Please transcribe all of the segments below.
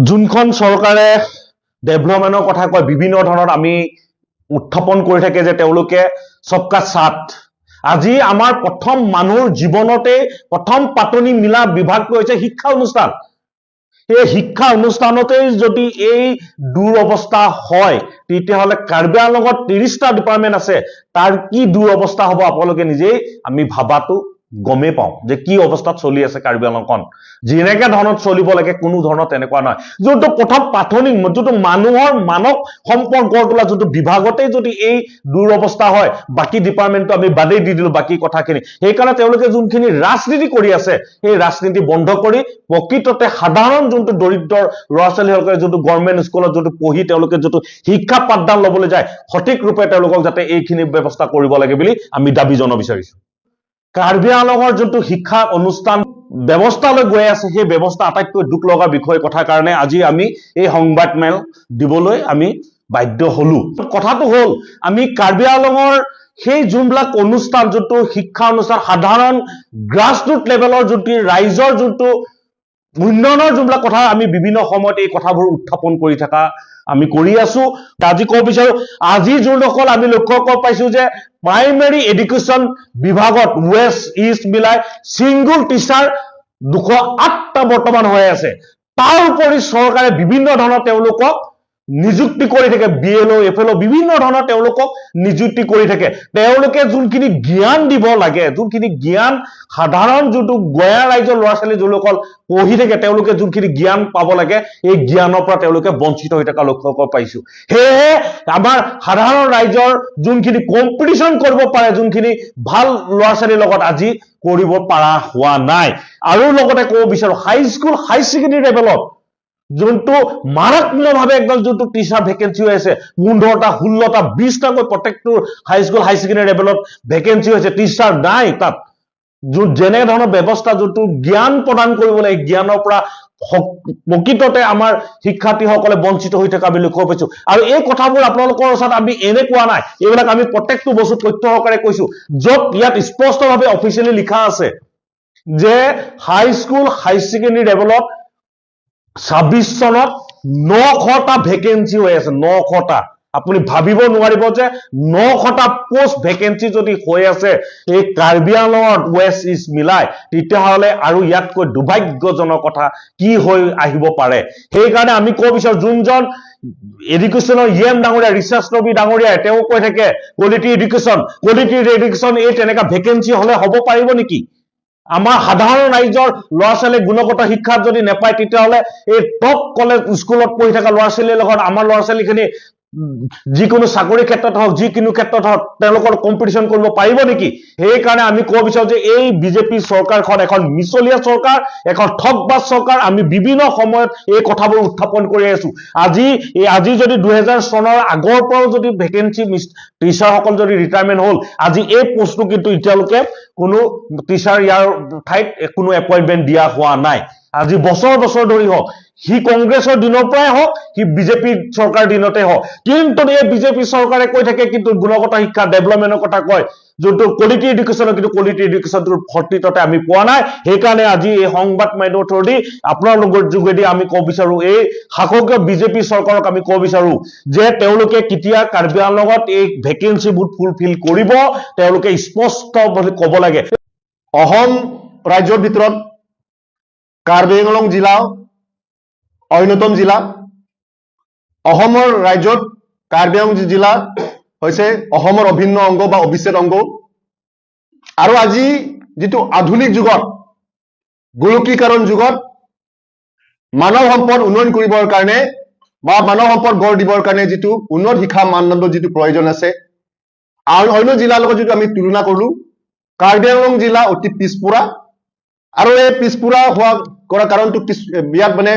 যোনখন চৰকাৰে ডেভেলপমেণ্টৰ কথা কয়, বিভিন্ন ধৰণৰ আমি উত্থাপন কৰি থাকে যে তেওঁলোকে सबका साथ। আজি আমাৰ প্ৰথম মানুহৰ জীৱনতে প্ৰথম পাতনি মিলা বিভাগটো হৈছে শিক্ষা অনুষ্ঠান। সেই শিক্ষা অনুষ্ঠানতেই যদি এই দুৰৱস্থা হয়, তেতিয়াহ'লে কাৰ্বি আংলঙত 30টা ডিপাৰ্টমেণ্ট আছে, তাৰ কি দুৰৱস্থা হ'ব আপোনালোকে নিজেই আমি ভাবাটো গমেই পাওঁ যে কি অৱস্থাত চলি আছে কাৰ্বি আংলংখন। যেনেকে ধৰণত চলিব লাগে, কোনো ধৰণৰ তেনেকুৱা নহয়। যোনটো প্ৰথম প্ৰাথমিক, যোনটো মানুহৰ মানৱ সম্পদ গঢ় তোলা যোনটো বিভাগতেই যদি এই দুৰৱস্থা হয়, বাকী ডিপাৰ্টমেণ্টটো আমি বাদেই দি দিলো বাকী কথাখিনি। সেইকাৰণে তেওঁলোকে যোনখিনি ৰাজনীতি কৰি আছে, সেই ৰাজনীতি বন্ধ কৰি প্ৰকৃততে সাধাৰণ যোনটো দৰিদ্ৰ ল'ৰা ছোৱালীসকলে যোনটো গভৰ্ণমেণ্ট স্কুলত যোনটো পঢ়ি তেওঁলোকে যোনটো শিক্ষা পাঠদান ল'বলৈ যায়, সঠিক ৰূপে তেওঁলোকক যাতে এইখিনি ব্যৱস্থা কৰিব লাগে বুলি আমি দাবী জনাব বিচাৰিছো। কাৰ্বি আংলঙৰ যোনটো শিক্ষা অনুষ্ঠান ব্যৱস্থালৈ গৈ আছে, সেই ব্যৱস্থা আটাইতকৈ দুখ লগা বিষয় কথাৰ কাৰণে আজি আমি এই সংবাদমেল দিবলৈ আমি বাধ্য হলো। কথাটো হ'ল, আমি কাৰ্বি আংলঙৰ সেই যোনবিলাক অনুষ্ঠান, যোনটো শিক্ষা অনুষ্ঠান, সাধাৰণ গ্ৰাছৰুট লেভেলৰ যোনটো ৰাইজৰ যোনটো উন্নয়নৰ যোনবিলাক কথা, আমি বিভিন্ন সময়ত এই কথাবোৰ উত্থাপন কৰি থকা আমি কৰি আছো। আজি ক'ব বিচাৰো, আজি যোনসকল আমি লক্ষ্য কৰিব পাইছো যে প্ৰাইমেৰী এডুকেশ্যন বিভাগত ৱেষ্ট ইষ্ট মিলাই ছিংগুল টিচাৰ 208টা বৰ্তমান হৈ আছে। তাৰ উপৰি চৰকাৰে বিভিন্ন ধৰণৰ তেওঁলোকক নিযুক্তি কৰি থাকে, বিএলঅ, এফএলঅ, বিভিন্ন ধৰণৰ তেওঁলোকক নিযুক্তি কৰি থাকে। তেওঁলোকে যোনখিনি জ্ঞান দিব লাগে, যোনখিনি জ্ঞান সাধাৰণ যোনটো গঞা ৰাইজৰ ল'ৰা ছোৱালী যোনসকল পঢ়ি থাকে, তেওঁলোকে যোনখিনি জ্ঞান পাব লাগে, এই জ্ঞানৰ পৰা তেওঁলোকে বঞ্চিত হৈ থকা লক্ষ্য কৰিব পাৰিছো। সেয়েহে আমাৰ সাধাৰণ ৰাইজৰ যোনখিনি কম্পিটিশ্যন কৰিব পাৰে, যোনখিনি ভাল ল'ৰা ছোৱালীৰ লগত, আজি কৰিব পৰা হোৱা নাই। আৰু লগতে ক'ব বিচাৰো, হাইস্কুল হাই ছেকেণ্ডেৰী লেভেলত যোনটো মাৰাত্মকভাৱে একদম যোনটো টিচাৰ ভেকেঞ্চি হৈ আছে, 15টা, 16টা, 20টাকৈ প্ৰত্যেকটো হাইস্কুল হাই ছেকেণ্ডেৰী লেভেলত ভেকেঞ্চি হৈছে, টিচাৰ নাই তাত। যেনে ধৰণৰ ব্যৱস্থা, যোনটো জ্ঞান প্ৰদান কৰিব লাগে, জ্ঞানৰ পৰা প্ৰকৃততে আমাৰ শিক্ষাৰ্থীসকলে বঞ্চিত হৈ থকা আমি লক্ষ্য পাইছো। আৰু এই কথাবোৰ আপোনালোকৰ ওচৰত আমি এনে কোৱা নাই, এইবিলাক আমি প্ৰত্যেকটো বস্তু তথ্য সহকাৰে কৈছো, য'ত ইয়াত স্পষ্টভাৱে অফিচিয়েলি লিখা আছে যে হাইস্কুল হাই ছেকেণ্ডেৰী লেভেলত 26 চনত 900টা ভেকেঞ্চি হৈ আছে। 900টা, আপুনি ভাবিব নোৱাৰিব যে 900টা পোষ্ট ভেকেঞ্চি যদি হৈ আছে এই কাৰ্বি আংলঙত ৱেষ্ট ইষ্ট মিলাই, তেতিয়াহ'লে আৰু ইয়াতকৈ দুৰ্ভাগ্যজনক কথা কি হৈ আহিব পাৰে? সেইকাৰণে আমি ক'ব বিচাৰো, যোনজন এডুকেশ্যনৰ ইএম ডাঙৰীয়া, ৰিচাৰ্ড নবী ডাঙৰীয়াই, তেওঁ কৈ থাকে কোৱালিটি এডুকেশ্যন, কোৱালিটি এডুকেশ্যন, এই তেনেকা ভেকেঞ্চি হলে হ'ব পাৰিব নেকি? আমাৰ সাধাৰণ ৰাইজৰ ল'ৰা ছোৱালীয়ে গুণগত শিক্ষা যদি নেপায়, তেতিয়াহ'লে এই টপ কলেজ স্কুলত পঢ়ি থকা ল'ৰা ছোৱালীৰ লগত আমাৰ ল'ৰা ছোৱালীখিনি যিকোনো চাকৰিৰ ক্ষেত্ৰত হওক, যিকোনো ক্ষেত্ৰত হওক, তেওঁলোকৰ কম্পিটিশ্যন কৰিব পাৰিব নেকি? সেইকাৰণে আমি ক'ব বিচাৰো যে এই বিজেপি চৰকাৰখন এখন মিছলীয়া চৰকাৰ, এখন ঠগবাজ চৰকাৰ। আমি বিভিন্ন সময়ত এই কথাবোৰ উত্থাপন কৰি আছো। আজি যদি 2000 চনৰ আগৰ পৰাও যদি ভেকেঞ্চি টিচাৰসকল যদি ৰিটায়াৰমেণ্ট হ'ল, আজি এই পোষ্টটো কিন্তু এতিয়ালৈকে কোনো টিচাৰ ইয়াৰ ঠাইত কোনো এপইণ্টমেণ্ট দিয়া হোৱা নাই। আজি বছৰ বছৰ ধৰি হওক, সি কংগ্ৰেছৰ দিনৰ পৰাই হওক, সি বিজেপি চৰকাৰ দিনতে হওক, কিন্তু এই বিজেপি চৰকাৰে কৈ থাকে কিন্তু গুণগত শিক্ষা ডেভেলপমেণ্টৰ কথা কয়, যোনটো কোৱালিটি এডুকেশ্যনৰ, কিন্তু কোৱালিটি এডুকেশ্যনটোৰ প্ৰকৃততে আমি পোৱা নাই। সেইকাৰণে আজি এই সংবাদ মাধ্যমৰ থ্ৰুদি, আপোনালোকৰ যোগেদি আমি ক'ব বিচাৰো, এই শাসকীয় বিজেপি চৰকাৰক আমি ক'ব বিচাৰো যে তেওঁলোকে কেতিয়া কাৰ্বি আংলঙত এই ভেকেঞ্চিবোৰ ফুলফিল কৰিব, তেওঁলোকে স্পষ্ট বুলি ক'ব লাগে। অসম ৰাজ্যৰ ভিতৰত কাৰ্বি আংলং জিলা অন্যতম জিলা। অসমৰ ৰাজ্যত কাৰ্বি আংলং জিলা হৈছে অসমৰ অভিন্ন অংগ বা অবিচ্ছেদ অংগ। আৰু আজি যিটো আধুনিক যুগত, গোলকীকৰণ যুগত মানৱ সম্পদ উন্নয়ন কৰিবৰ কাৰণে বা মানৱ সম্পদ গঢ় দিবৰ কাৰণে যিটো উন্নত শিক্ষা মানদণ্ড যিটো প্ৰয়োজন আছে, আৰু অন্য জিলাৰ লগত যিটো আমি তুলনা কৰিলো, কাৰ্বি আংলং জিলা অতি পিছপৰা। আৰু এই পিছপৰা হোৱা কৰা কাৰণটো ইয়াত মানে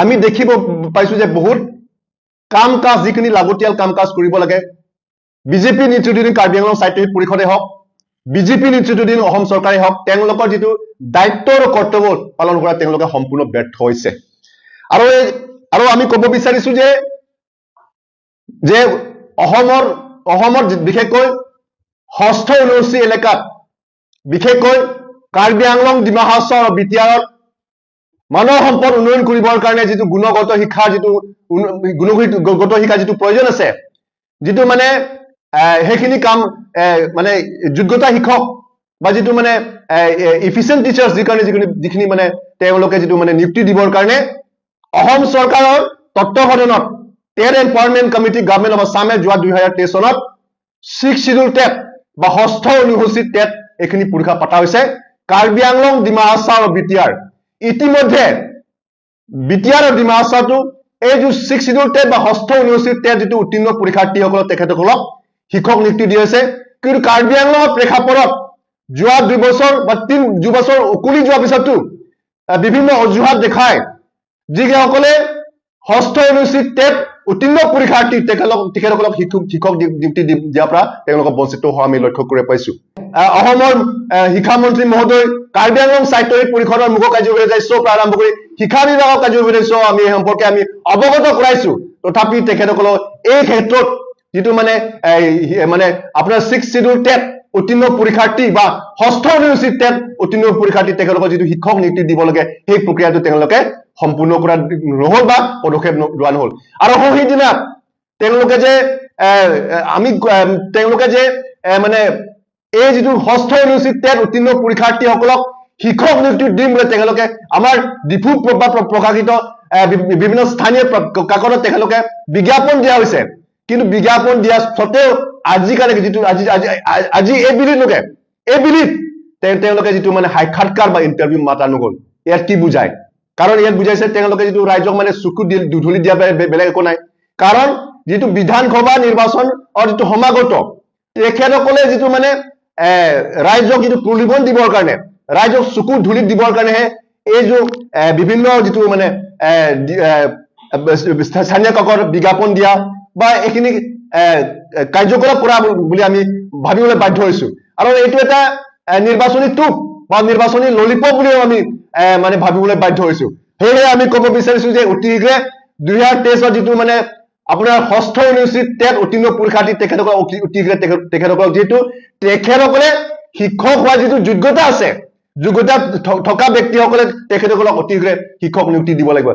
আমি দেখিব পাইছো যে বহুত কাম কাজ, যিখিনি লাগতিয়াল কাম কাজ কৰিব লাগে, বিজেপি নেতৃত্বাধীন কাৰ্বি আংলং স্বায়ত্তশাসিত পৰিষদে হওক, বিজেপি নেতৃত্বাধীন অসম চৰকাৰে হওক, তেওঁলোকৰ যিটো দায়িত্ব আৰু কৰ্তব্য পালন কৰা তেওঁলোকে সম্পূৰ্ণ ব্যৰ্থ হৈছে। আৰু আমি ক'ব বিচাৰিছো যে অসমৰ বিশেষকৈ ষষ্ঠ অনুসূচী এলেকাত, বিশেষকৈ কাৰ্বি আংলং, ডিমা হাছাও আৰু বিটিআৰত মানৱ সম্পদ উন্নয়ন কৰিবৰ কাৰণে যিটো গুণগত শিক্ষাৰ যিটো গুণগত শিক্ষাৰ যিটো প্ৰয়োজন আছে, যিটো মানে সেইখিনি কাম মানে যোগ্যতা শিক্ষক বা যিটো মানে ইফিচিয়েণ্ট টিচাৰ্ছ যি কাৰণে যিখিনি মানে তেওঁলোকে যিটো মানে নিযুক্তি দিবৰ কাৰণে অসম চৰকাৰৰ তত্বাৱধানত TET Empowerment Committee, Government of আছামে যোৱা 2023 চনত ছিক্স চিডিউল টেট বা ষষ্ঠ অনুসূচীত টেট এইখিনি পৰীক্ষা পতা হৈছে কাৰ্বি আংলং, ডিমা হাছাও আৰু বিটিআৰ। ইতিমধ্যে বিটিআৰ আৰু ডিমা হাছাওটো এই যিটো ছিক্স চিডিউল টেট বা ষষ্ঠ অনুসূচীত টেট যিটো উত্তীৰ্ণ পৰীক্ষাৰ্থীসকলক তেখেতসকলক শিক্ষক নিযুক্তি দিয়া হৈছে। কিন্তু কাৰ্বি আংলঙৰ প্ৰেক্ষাপটত যোৱা 2 বছৰ বা 2 বছৰ উকলি যোৱাৰ পিছতো বিভিন্ন অজুহাত দেখাই যিসকলে ষষ্ঠ অনুসূচীত টেট উত্তীৰ্ণ পৰীক্ষাৰ্থী তেখেতসকলক শিক্ষক নিযুক্তি দিয়াৰ পৰা তেওঁলোকক বঞ্চিত হোৱা আমি লক্ষ্য কৰিব পাইছো। অসমৰ শিক্ষামন্ত্ৰী মহোদয়, কাৰ্বি আংলং স্বায়ত্তশাসিত পৰিষদৰ মুখ্য কাৰ্যবাহী সদস্যৰ পৰা আৰম্ভ কৰি শিক্ষা বিভাগৰ কাৰ্যবাহী সদস্য আমি এই সম্পৰ্কে আমি অৱগত কৰাইছো। তথাপি তেখেতসকলক এই ক্ষেত্ৰত যিটো মানে মানে আপোনাৰ ছিক্স চিডিউল টেট উত্তীৰ্ণ পৰীক্ষাৰ্থী বা ষষ্ঠ অনুসূচীত টেট উত্তীৰ্ণ পৰীক্ষাৰ্থী তেখেতলোকৰ যিটো শিক্ষক নিযুক্তি দিব লাগে, সেই প্ৰক্ৰিয়াটো তেওঁলোকে সম্পূৰ্ণ কৰা নহল বা পদক্ষেপ লোৱা নহল। আৰু সেইদিনা তেওঁলোকে যে এ, এ, আমি তেওঁলোকে যে মানে এই যিটো ষষ্ঠ অনুসূচীত টেট উত্তীৰ্ণ পৰীক্ষাৰ্থীসকলক শিক্ষক নিযুক্তি দিম বুলি তেখেতলোকে আমাৰ ডিফু বা প্ৰকাশিত বিভিন্ন স্থানীয় কাকতত তেখেতলোকে বিজ্ঞাপন দিয়া হৈছে। কিন্তু বিজ্ঞাপন দিয়া সত্ত্বেও আজিকালি যিটো আজি আজি আজি এই বিলিত এই বিলিত তেওঁলোকে যিটো মানে সাক্ষাৎকাৰ বা ইণ্টাৰভিউ মাতা নগ'ল, ইয়াত কি বুজায়? কাৰণ ইয়াত বুজাইছে তেওঁলোকে যিটো ৰাইজক মানে চকু দি ধূলি দিয়া বেলেগ একো নাই। কাৰণ যিটো বিধানসভা নিৰ্বাচন যিটো সমাগত, তেখেতসকলে যিটো মানে ৰাইজক যিটো প্ৰলোভন দিবৰ কাৰণে, ৰাইজক চকু ধূলিত দিবৰ কাৰণেহে এই जो বিভিন্ন যিটো মানে স্থানীয় কাকত বিজ্ঞাপন দিয়া বা এইখিনি কাৰ্যকলাপ কৰা বুলি আমি ভাবিবলৈ বাধ্য হৈছো। আৰু এইটো এটা নিৰ্বাচনী টোপ বা নিৰ্বাচনী ললিপপ বুলিও আমি মানে ভাবিবলৈ বাধ্য হৈছো। সেয়েহে আমি ক'ব বিচাৰিছো যে অতি শীঘ্ৰে 2023ত যিটো মানে আপোনাৰ ষষ্ঠ অনুসূচীত টেট উত্তীৰ্ণ পৰীক্ষাৰ্থী তেখেতসকলক অতি অতি শীঘ্ৰে তেখেতসকলক যিহেতু তেখেতসকলে শিক্ষক হোৱাৰ যিটো যোগ্যতা আছে, যোগ্যতা থকা ব্যক্তিসকলে তেখেতসকলক অতি শীঘ্ৰে শিক্ষক নিযুক্তি দিব লাগিব।